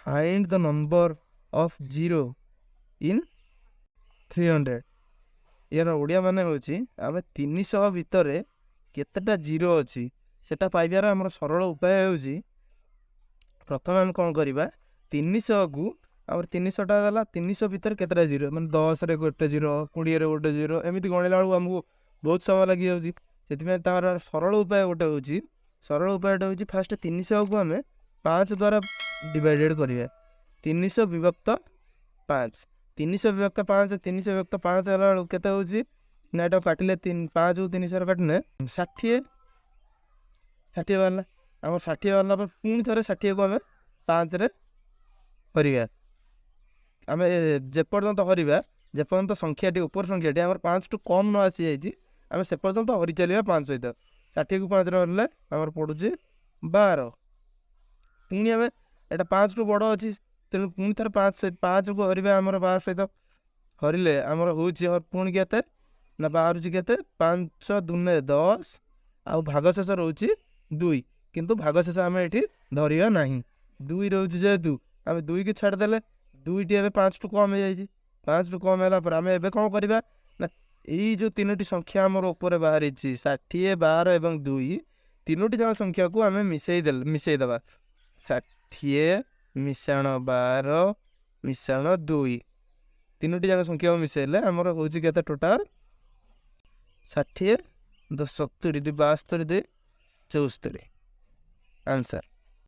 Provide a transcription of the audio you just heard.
Find the number of zero in 300। ଏହାର ଓଡ଼ିଆ ମାନେ ହେଉଛି, ଆମେ 300 ଭିତରେ କେତେଟା ଜିରୋ ଅଛି ସେଟା ପାଇବାର ଆମର ସରଳ ଉପାୟ ହେଉଛି, ପ୍ରଥମେ ଆମେ କ'ଣ କରିବା? 300କୁ ଆମର 300ଟା ଦେଲା, 300 ଭିତରେ କେତେଟା ଜିରୋ, ମାନେ 10ରେ ଗୋଟେ ଜିରୋ, 20ରେ ଗୋଟେ ଜିରୋ, ଏମିତି ଗଣିଲା ବେଳକୁ ଆମକୁ ବହୁତ ସମୟ ଲାଗିଯାଉଛି। ସେଥିପାଇଁ ତାର ସରଳ ଉପାୟ ଗୋଟେ ହେଉଛି, ସରଳ ଉପାୟଟା ହେଉଛି ଫାଷ୍ଟ 300କୁ ଆମେ 5 ଦ୍ୱାରା ଡିଭାଇଡ଼େଡ଼ କରିବା। 300 ବିଭକ୍ତ 5, 300 ବିଭକ୍ତ 5, 300 ବିଭକ୍ତ 5 ହେଲା ବେଳକୁ କେତେ ହେଉଛି ନା, ଏଇଟା କାଟିଲେ 3, 5କୁ 300ରେ କାଟିଲେ 60, 60 ବାହାରିଲା ଆମର। 60 ବାହାରିଲା ପରେ ପୁଣି ଥରେ 60କୁ ଆମେ 5ରେ କରିବା। ଆମେ ଯେପର୍ଯ୍ୟନ୍ତ ହରିବା, ଯେପର୍ଯ୍ୟନ୍ତ ସଂଖ୍ୟାଟି, ଉପର ସଂଖ୍ୟାଟି ଆମର 5ଠୁ କମ୍ ନ ଆସିଯାଇଛି, ଆମେ ସେ ପର୍ଯ୍ୟନ୍ତ ହରି ଚାଲିବା 5 ସହିତ। 60କୁ 5ରେ ହରିଲେ ଆମର ପଡ଼ୁଛି 12। ପୁଣି ଆମେ ଏଇଟା 5ଠୁ ବଡ଼ ଅଛି, ତେଣୁ ପୁଣି ଥରେ 5କୁ ହରିବା। ଆମର 12 ସହିତ ହରିଲେ ଆମର ହେଉଛି ପୁଣି କେତେ ନା ବାହାରୁଛି କେତେ? 5 ଦୁନେ 10, ଆଉ ଭାଗଶେଷ ରହୁଛି 2। କିନ୍ତୁ ଭାଗଶେଷ ଆମେ ଏଠି ଧରିବା ନାହିଁ। 2 ରହୁଛି ଯେହେତୁ ଆମେ 2କୁ ଛାଡ଼ିଦେଲେ, 2ଟି ଏବେ 5ଠୁ କମ୍ ହେଇଯାଇଛି। 5ଠୁ କମ୍ ହେଲା ପରେ ଆମେ ଏବେ କ'ଣ କରିବା ନା, ଏଇ ଯେଉଁ ତିନୋଟି ସଂଖ୍ୟା ଆମର ଉପରେ ବାହାରିଛି, 60, 12 ଏବଂ 2, ତିନୋଟି ଯାକ ସଂଖ୍ୟାକୁ ଆମେ ମିଶାଇ ଦେଲେ, ମିଶାଇ ଦେବା। 60 ମିଶାଣ 12 ମିଶାଣ 2, ତିନୋଟି ଯାକ ସଂଖ୍ୟାକୁ ମିଶାଇଲେ ଆମର ହେଉଛି କେତେ ଟୋଟାଲ୍? 60, 10, 70, 2, 72, 2, 74 ଆନ୍ସର୍।